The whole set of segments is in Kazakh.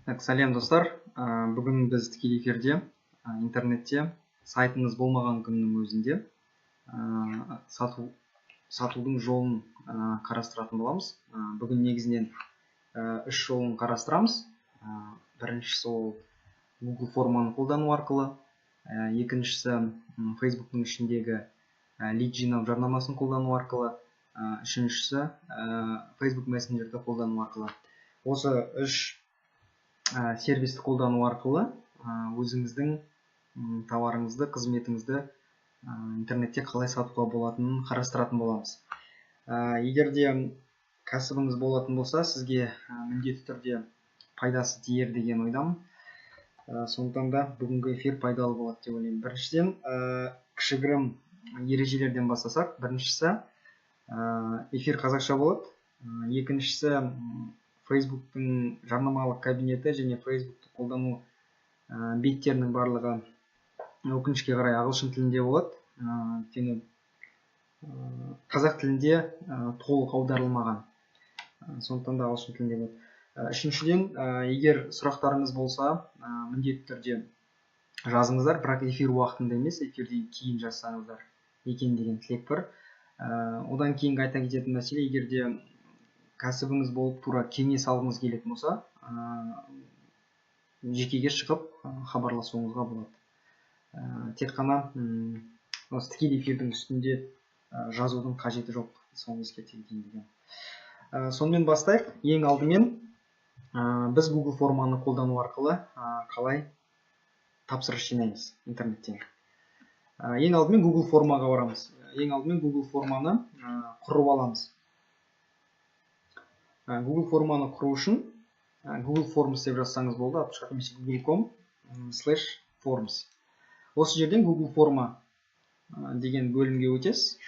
Так, сәлем, достар. Бүгін біз тікелей эфирде интернетте сайтыңыз болмаған күннің өзінде сатудың жолын қарастыратын боламыз. Бүгін негізінен үш жолын қарастырамыз. Біріншісі ол Google форманы қолдану арқылы, екіншісі Facebook'тың ішіндегі лид жинау жарнамасын қолдану арқылы, үшіншісі Facebook мессенджерді қолдану арқылы. Осы үш сервисті қолдану арқылы өзіңіздің тауарыңызды, қызметіңізді интернетте қалай сатуға болатынын қарастыратын боламыз. Егер де кәсібіңіз болатын болса, сізге міндетті түрде пайдасы тиер деген ойдамын. Сондықтан да бүгінгі эфир пайдалы болады деп ойлаймын. Біріншіден, кішігірім ережелерден бастасақ. Біріншісі, эфир қазақша болады. Екіншісі, Facebook'тың жарнамалық кабинеті және Facebook'ты қолдану беттерінің барлығы, өкінішке қарай, ағылшын тілінде болады. Өйткені қазақ тілінде толық аударылмаған. Сондықтан да ағылшын тілінде болады. Үшіншіден, егер сұрақтарыңыз болса, міндетті түрде жазыңыздар, бірақ эфир уақытында емес, эфирден кейін жазсаңыздар екен деген тілек бар. Одан кейінгі айта кететін мәселе, егер де кәсібіңіз болып, тура кеңес алғыңыз келетін болса, жекеге шығып хабарласуыңызға болады. Тек қана осы тікелей эфирдің үстінде жазудың қажеті жоқ, соны ескерте кетейін деген. Сонымен бастайық. Ең алдымен біз Google форманы қолдану арқылы қалай тапсырыс жинаймыз интернеттен. Ең алдымен Google формаға барамыз. Ең алдымен Google форманы құрып аламыз. Google форманы құру үшін Google Forms деп жазсаңыз болды, аты шығады, немесе google.com слэш forms. Осы жерден Google форма деген бөлімге өтесіз.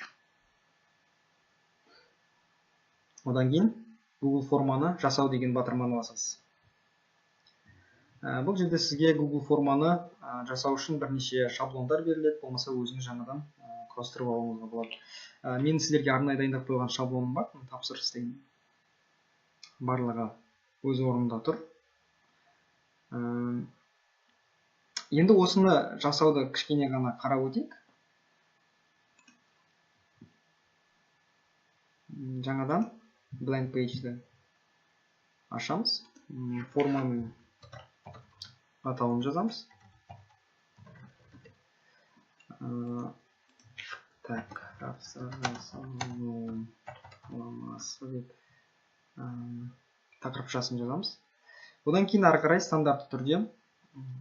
Одан кейін Google форманы жасау деген батырманы басасыз. Бұл жерде сізге Google форманы жасау үшін бірнеше шаблондар беріледі, болмаса өзіңіз жаңадан құрастырып алуыңызға болады. Мен сіздерге арнайы дайындап қойған шаблоным бар, тапсырыс деген. Барлығы өз орнында тұр. Енді осыны жасауды кішкене ғана қарап өтейік. Жаңадан blank page-ді ашамыз. Форманың атауын жазамыз. Так, тапсырыс деп тақырыпшасын жазамыз. Одан кейін ары қарай стандартты түрде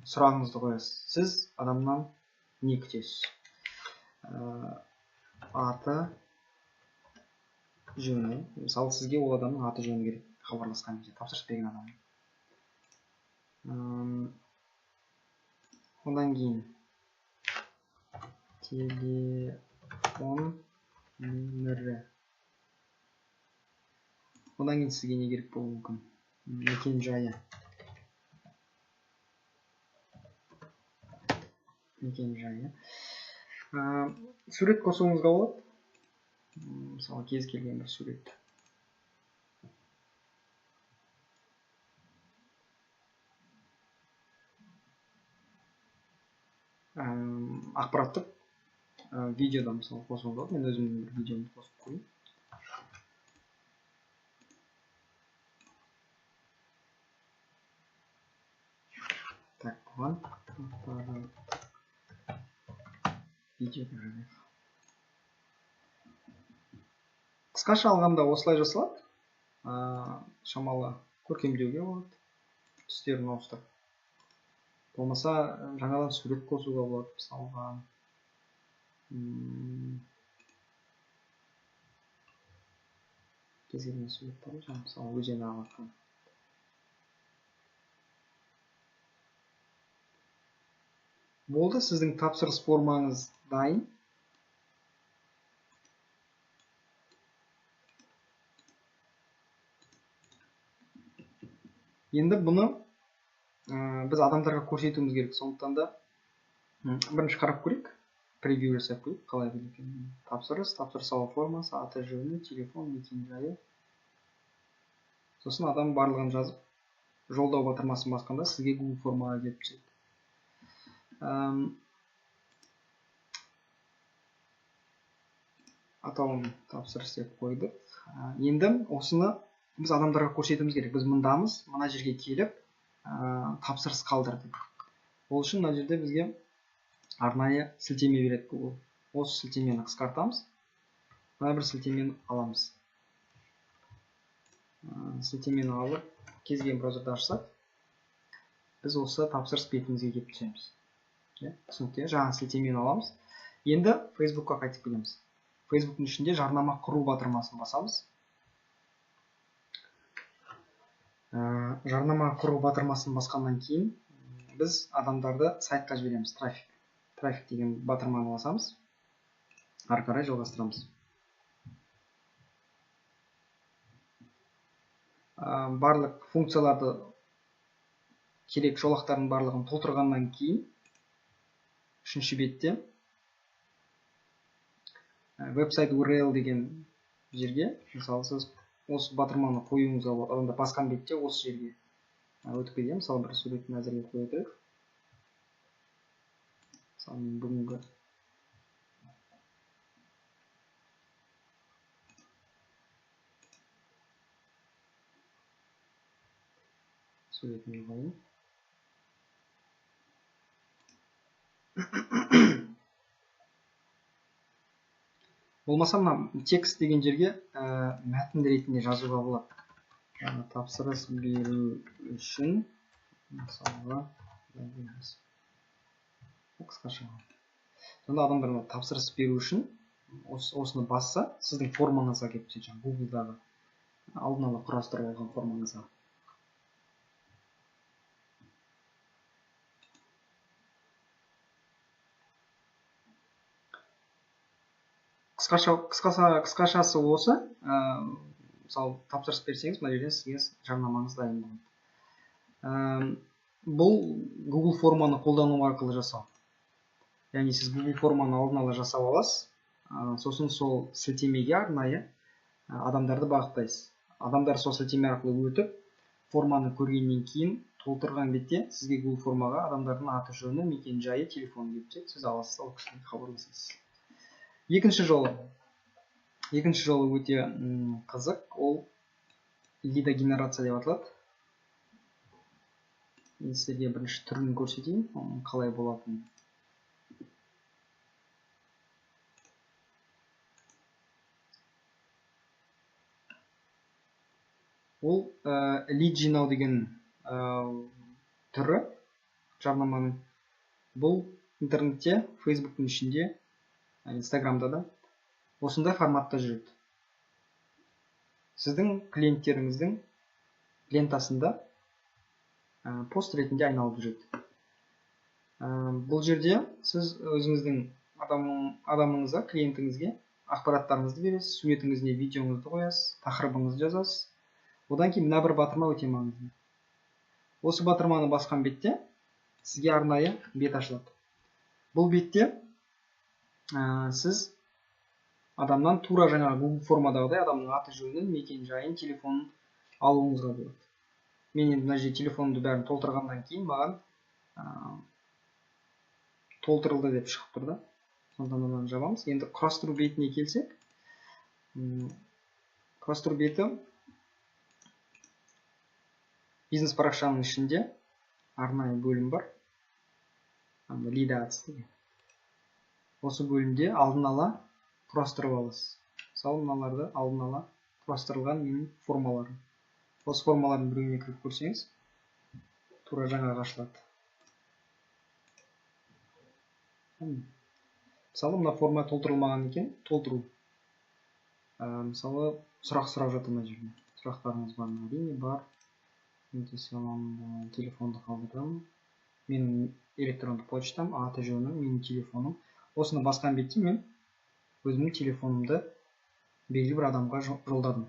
сұрағыңызды қоясыз. Сіз адамнан не күтесіз? Аты жөні. Мысалы, сізге ол адамның аты жөні керек, хабарласқан кезде, тапсырыс берген адамның. Одан кейін телефон нөмірі. Одан кейін сізге не керек болуы мүмкін? Мекен жайы. Мекен жайы. Сурет қосуыңызға болады. Мысалы, кез келген бір сурет. Ақпараттық видеода, мысалы, қосуға болады. Мен өзімнің бір видеомды қосып қояйын. Так, бұған видео деп жазайық. Қысқаша алғанда осылай жасалады. Шамалы көркемдеуге болады, түстерін ауыстырып. Болмаса жаңадан сурет қосуға болады, мысалға. Кез келген сурет бар ғой, жаңа, мысалы, өзен ағып. Болды, сіздің тапсырыс формаңыз дайын. Енді бұны біз адамдарға көрсетуіміз керек. Сондықтан да бірінші қарап көрейік, превью жасап көрейік, қалай екен. Тапсырыс, тапсырыс алу формасы, аты жөні, телефон, мекен жайы. Сосын адам барлығын жазып Жолдау батырмасын басқанда сізге Google формаға келіп түседі. Атауын тапсырыс деп қойдық. Енді осыны біз адамдарға көрсетуіміз керек. Біз мындамыз, мына жерге келіп, тапсырыс қалдыр деп. Ол үшін мына жерде бізге арнайы сілтеме береді Google. Осы сілтемені қысқартамыз. Мына бір сілтемені аламыз. Сілтемені алып, кез келген браузерді ашсақ, біз осы тапсырыс бетімізге келіп түсеміз. Түсінікті, жаңа сілтемені аламыз. Енді Facebookқа қайтып келеміз. Facebook'тың ішінде жарнама құру батырмасын басамыз. Жарнама құру батырмасын басқаннан кейін біз адамдарды сайтқа жібереміз. Трафик. Трафик деген батырманы басамыз. Ары қарай жалғастырамыз. Барлық функцияларды, керек жолақтардың барлығын толтырғаннан кейін үшінші бетте веб-сайт URL деген жерге, мысалы, сіз осы батырманы қоюыңызға болады. Адамдар басқан бетте осы жерге өтіп кетеді. Мысалы, бір суретін әзірге қоя тұрайық. Мысалы, мен бүгінгі суретімді қояйын. Болмаса мына текст деген жерге мәтін ретінде жазуға болады. Яғни тапсырыс беру үшін мысалға қысқаша. Сонда адамдар мына тапсырыс беру үшін осыны басса, сіздің формаңызға келіп түседі, жаңағы Google'дағы алдын ала құрастырып алған формаңызға. Қысқашасы осы. Мысалы, тапсырыс берсеңіз, мына жерден сізге жарнамаңыз дайын болады. Бұл Google форманы қолдану арқылы жасау. Яғни сіз Google форманы алдын ала жасап аласыз, сосын сол сілтемеге арнайы адамдарды бағыттайсыз. Адамдар сол сілтеме арқылы өтіп, форманы көргеннен кейін толтырған бетте сізге Google формаға адамдардың аты жөні, мекен жайы, телефоны келіп түседі. Сіз аласыз, ол кісіге хабарласасыз. Екінші жолы өте қызық, ол лидогенерация деп аталады. Мен сіздерге бірінші түрін көрсетейін, оның қалай болатынын. Ол лид жинау деген түрі жарнаманың. Бұл интернетте, Facebook'тың ішінде, Инстаграмда да осындай форматта жүреді. Сіздің клиенттеріңіздің лентасында пост ретінде айналып жүреді. Бұл жерде сіз өзіңіздің адамыңызға, клиентіңізге ақпараттарыңызды бересіз, суретіңізіне видеоңызды қоясыз, тақырыбыңызды жазасыз. Одан кейін мына бір батырма өте маңызды. Осы батырманы басқан бетте сізге арнайы бет ашылады. Бұл бетте сіз адамнан тура жаңағы Google формадағыдай адамның аты жөнін, мекен жайын, телефонын алуыңызға болады. Мен енді мына жерде телефонымды бәрін толтырғаннан кейін маған толтырылды деп шығып тұр да. Сондықтан мынаны жабамыз. Енді құрастыру бетіне келсек, құрастыру беті бизнес парақшаның ішінде арнайы бөлім бар. Анда лид ads деген. Осы бөлімде алдын ала құрастырып аласыз. Мысалы, мыналарды алдын ала құрастырылған менің формаларым. Осы формалардың біреуіне кіріп көрсеңіз, тура жаңағы ашылады. Мысалы, мына форма толтырылмаған екен, толтыру. Мысалы, сұрақ сұрап жатыр мына жерде. Сұрақтарыңыз бар ма? Әрине бар. Көмектесе аламын, телефонды қалдырдым. Менің электронды почтам, аты жөнім, менің телефоным. Осыны басқан бетте мен өзімнің телефонымды белгілі бір адамға жолдадым.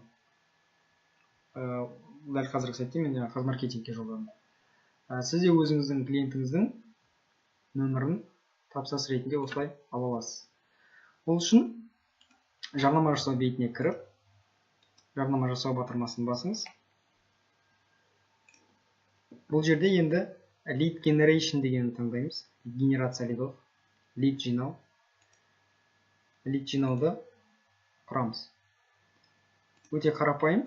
Дәл қазіргі сәтте мен жаңағы Қазмаркетингке жолдадым. Сіз де өзіңіздің клиентіңіздің нөмірін тапсырыс ретінде осылай ала аласыз. Ол үшін жарнама жасау бетіне кіріп, жарнама жасау батырмасын басыңыз. Бұл жерде енді lead generation дегенді таңдаймыз. Генерация лидов, лид жинау. Лид жинауды құрамыз. Өте қарапайым.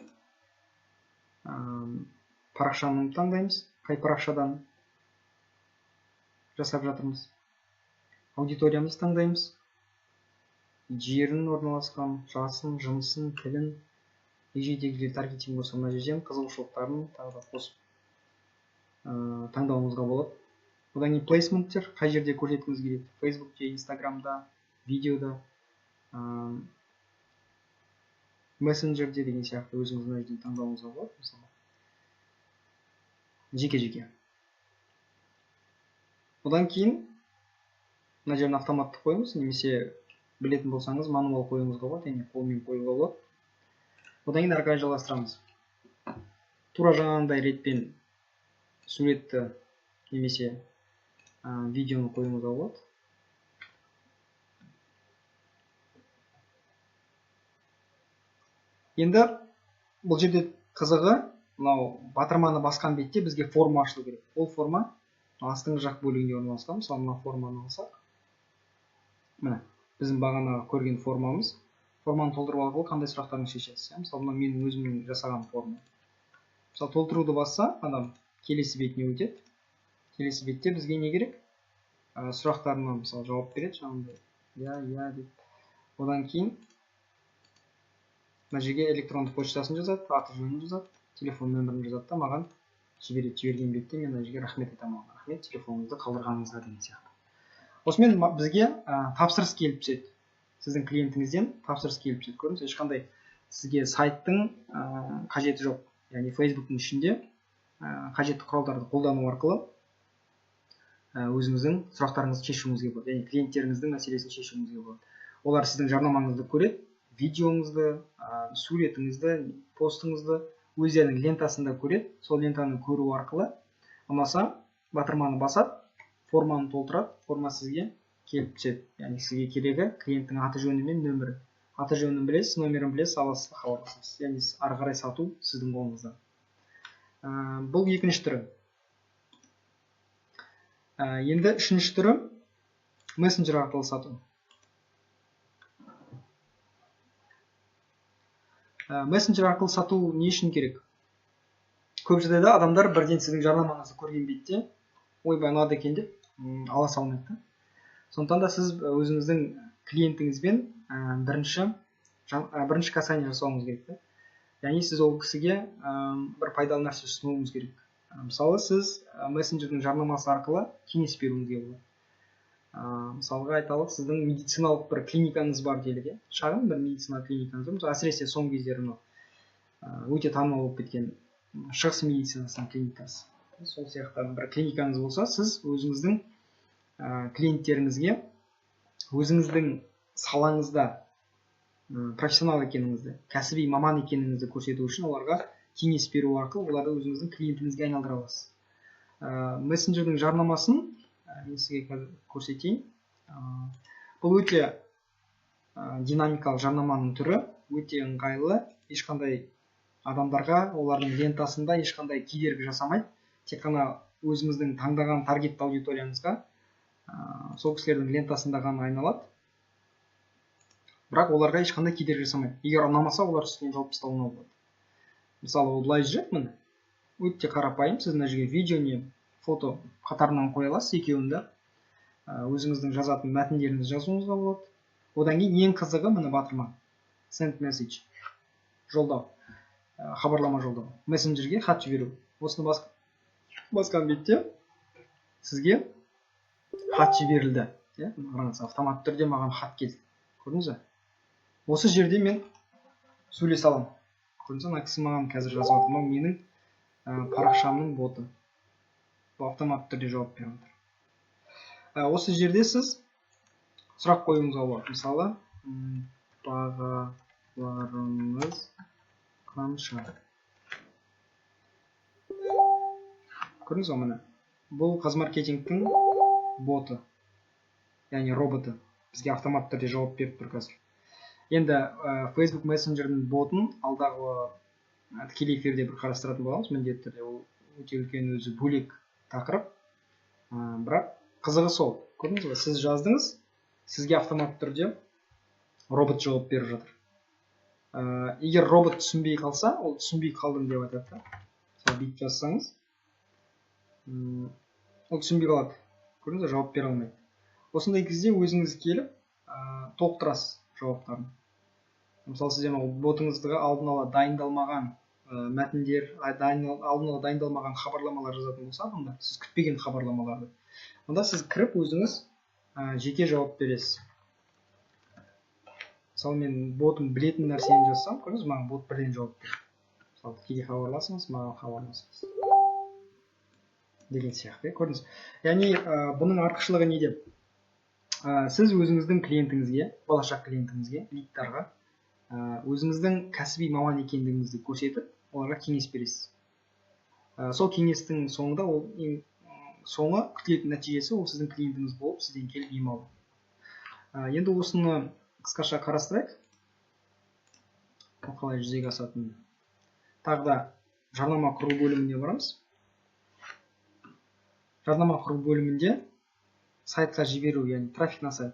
Парақшаны таңдаймыз. Қай парақшадан жасап жатырмыз. Аудиториямызды таңдаймыз. Жерін орналасқан, жасын, жынысын, тілін, егжей-тегжейлі таргетинг болса мына жерден қызығушылықтарын тағы да қосып таңдауыңызға болады. Одан кейін плейсменттер қай жерде көрсеткіңіз келеді? Фейсбукте, Инстаграмда, видеода, мессенджерде деген сияқты өзіңіз мына жерден таңдауыңызға болады, мысалы. Жеке-жеке. Одан кейін мына жерін автоматты қойыңыз, немесе білетін болсаңыз мануал қоюыңызға болады, яғни қолмен қоюға болады. Одан кейін ары қарай жалғастырамыз. Тура жаңағындай ретпен суретті немесе видеоны қоюыңызға болады. Енді бұл жерде қызығы, мынау батырманы басқан бетте бізге форма ашылу керек. Ол форма астыңғы жақ бөлігінде орналасқан. Мысалы, мына форманы алсақ, міне біздің бағанағы көрген формамыз. Форманы толтыру арқылы қандай сұрақтарын шешесіз? Мысалы, мынау менің өзімнің жасаған формам. Мысалы, толтыруды басса, адам келесі бетіне өтеді. Келесі бетте бізге не керек? Сұрақтарына мысалы жауап береді, жаңағындай иә, иә деп. Одан кейін мына жерге электрондық почтасын жазады, аты жөнін жазады, телефон нөмірін жазады да маған жібереді. Жіберген бетте мен мына жерге рахмет айтамын оған. Рахмет телефоныңызды қалдырғаныңызға деген сияқты. Осымен бізге тапсырыс келіп түседі. Сіздің клиентіңізден тапсырыс келіп түседі. Көрдіңіз, ешқандай сізге сайттың қажеті жоқ. Яғни Facebook'тың ішінде қажетті құралдарды қолдану арқылы өзіңіздің сұрақтарыңызды шешуіңізге болады. Яғни клиенттеріңіздің мәселесін шешуіңізге болады. Олар сіздің жарнамаңызды көреді, видеоңызды, суретіңізді, постыңызды өздерінің лентасында көреді. Сол лентаны көру арқылы ұнаса батырманы басады, форманы толтырады, форма сізге келіп түседі. Яғни сізге керегі клиенттің аты жөні мен нөмірі. Аты жөнін білесіз, нөмірін білесіз, аласыз, хабарласасыз. Яғни ары қарай сату сіздің қолыңызда. Бұл екінші түрі. Енді үшінші түрі мессенджер арқылы сату. Мессенджер арқылы сату не үшін керек? Көп жағдайда адамдар бірден сіздің жарнамаңызды көрген бетте ойбай ұнады екен деп ала салмайды да. Сондықтан да сіз өзіңіздің клиентіңізбен бірінші касание жасауыңыз керек та. Яғни сіз ол кісіге бір пайдалы нәрсе ұсынуыңыз керек. Мысалы, сіз мессенджердің жарнамасы арқылы кеңес беруіңізге болады. Мысалға айталық, сіздің медициналық бір клиникаңыз бар делік, иә? Шағын бір медициналық клиникаңыз бар. Мысалы, әсіресе соңғы кездері мынау өте танымал болып кеткен шығыс медицинасының клиникасы. Сол сияқты бір клиникаңыз болса, сіз өзіңіздің клиенттеріңізге өзіңіздің салаңызда профессионал екеніңізді, кәсіби маман екеніңізді көрсету үшін оларға кеңес беру арқылы оларды өзіңіздің клиентіңізге айналдыра аласыз. Мессенджердің жарнамасын мен сізге қазір көрсетейін. Бұл өте динамикалық жарнаманың түрі, өте ыңғайлы, ешқандай адамдарға олардың лентасында ешқандай кедергі жасамайды. Тек қана өзіңіздің таңдаған таргетті аудиторияңызға сол кісілердің лентасында ғана айналады. Бірақ оларға ешқандай кедергі жасамайды. Егер ұнамаса, олар үстінен жауып тастауына болады. Мысалы, ол былай жүреді, міне. Өте қарапайым, сіз мына жерге видео не фото қатарынан қоя аласыз, екеуін де. Өзіңіздің жазатын мәтіндеріңізді жазуыңызға болады. Одан кейін ең қызығы міне батырма. Send message. Жолдау. Хабарлама жолдау. Мессенджерге хат жіберу. Осыны басқан бетте сізге хат жіберілді. Иә, қараңыз, автоматты түрде маған хат келді. Көрдіңіз бе? Осы жерде мен сөйлесе аламын. Көрдіңіз бе, мына кісі маған қазір жазып жатыр. Мынау менің парақшамның боты. Бұл автоматты түрде жауап беріп отыр. Осы жерде сіз сұрақ қоюыңызға болады. Мысалы, бағаларыңыз қанша? Көрдіңіз бе, міне. Бұл Қазмаркетингтің боты, яғни роботы. Бізге автоматты түрде жауап беріп тұр қазір. Енді Facebook Messenger'дің ботын алдағы тікелей эфирде бір қарастыратын боламыз. Міндетті түрде ол өте үлкен өзі бөлек тақырып. Бірақ қызығы сол, көрдіңіз бе, сіз жаздыңыз, сізге автоматты түрде робот жауап беріп жатыр. Егер робот түсінбей қалса, ол түсінбей қалдым деп айтады да. Мысалы, бүйтіп жазсаңыз, ол түсінбей қалады. Көрдіңіз бе, жауап бере алмайды. Осындай кезде өзіңіз келіп, толықтырасыз жауаптарын. Мысалы, сізден ол ботыңызға алдын ала дайындалмаған мәтіндер, алдын ала дайындалмаған хабарламалар жазатын болса, онда сіз күтпеген хабарламаларды, онда сіз кіріп өзіңіз жеке жауап бересіз. Мысалы, мен ботым білетін нәрсені жазсам, көрдіңіз, маған бот бірден жауап береді. Мысалы, тікелей хабарласыңыз, маған хабарласыңыз деген сияқты, көрдіңіз. Яғни бұның артықшылығы неде? Сіз өзіңіздің клиентіңізге, болашақ клиентіңізге, лидтарға өзіңіздің кәсіби маман екендігіңізді көрсетіп, оларға кеңес бересіз. Сол кеңестің соңында ол ең соңы күтілетін нәтижесі ол сіздің клиентіңіз болып, сізден келіп ем алу. Енді осыны қысқаша қарастырайық. Ол қалай жүзеге асатынын. Тағы да жарнама құру бөліміне барамыз. Жарнама құру бөлімінде сайтқа жіберу, яғни трафик на сайт.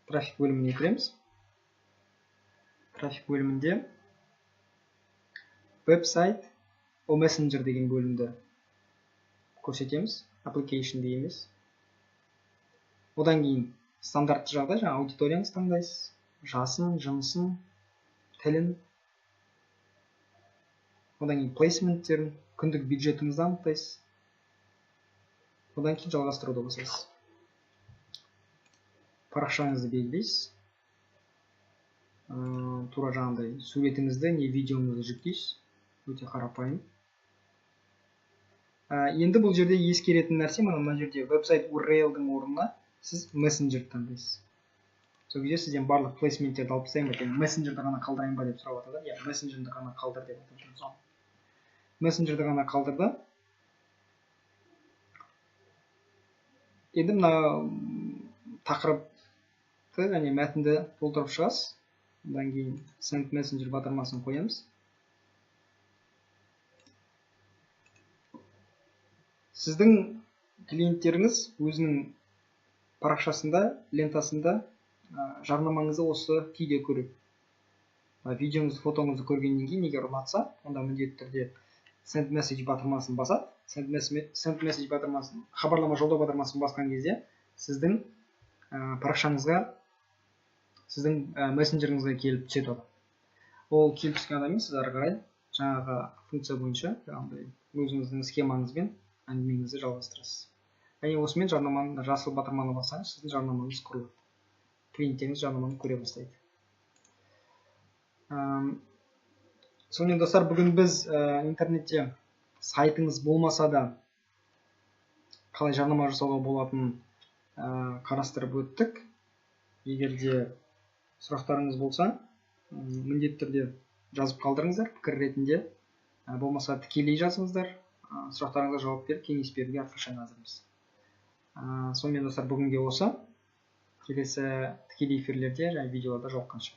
Трафик бөліміне кіреміз. Трафик бөлімінде веб-сайт о мессенджер деген бөлімді көрсетеміз. Application емес. Одан кейін стандартты жағдай, жаңа аудиторияңызды таңдайсыз, жасын, жынысын, тілін. Одан кейін плейсменттерін, күндік бюджетіңізді анықтайсыз. Одан кейін жалғастыруды басасыз. Парақшаңызды белгілейсіз. Тура жаңағыдай суретіңізді не видеоңызды жүктейсіз. Өте қарапайым. Енді бұл жерде ескеретін нәрсе, мына жерде веб-сайт URL-дің орнына сіз мессенджер таңдайсыз. Сол кезде сізден барлық плейсменттерді алып тастайын ба, тек мессенджерді ғана қалдырайын ба деп сұрап жатыр да. Иә, мессенджерді ғана қалдыр деп жатыр. Мессенджерді ғана қалдырды. Енді мына тақырыпты және мәтінді толтырып шығасыз. Одан кейін Send Messenger батырмасын қоямыз. Сіздің клиенттеріңіз өзінің парақшасында, лентасында жарнамаңызды осы күйде көреді. Видеоңызды, фотоңызды көргеннен кейін егер ұнатса, онда міндетті түрде Send Message батырмасын басады. Send Message батырмасын, хабарлама жолдау батырмасын басқан кезде сіздің парақшаңызға, сіздің мессенджеріңізге келіп түседі адам. Ол келіп түскен адаммен сіз ары қарай жаңағы функция бойынша жаңағыдай өзіңіздің схемаңызбен әңгімеңізді жалғастырасыз. Және осымен жарнаманы жасыл батырманы бассаңыз, сіздің жарнамаңыз құрылады. Клиенттеріңіз жарнаманы көре бастайды. Сонымен достар, бүгін біз интернетте сайтыңыз болмаса да қалай жарнама жасауға болатынын қарастырып өттік. Егер де сұрақтарыңыз болса, міндетті түрде жазып қалдырыңыздар пікір ретінде, болмаса тікелей жазыңыздар. Сұрақтарыңызға жауап беріп, кеңес беруге әрқашан әзірміз. Сонымен достар, бүгінге осы. Келесі тікелей эфирлерде және видеоларда жолыққанша.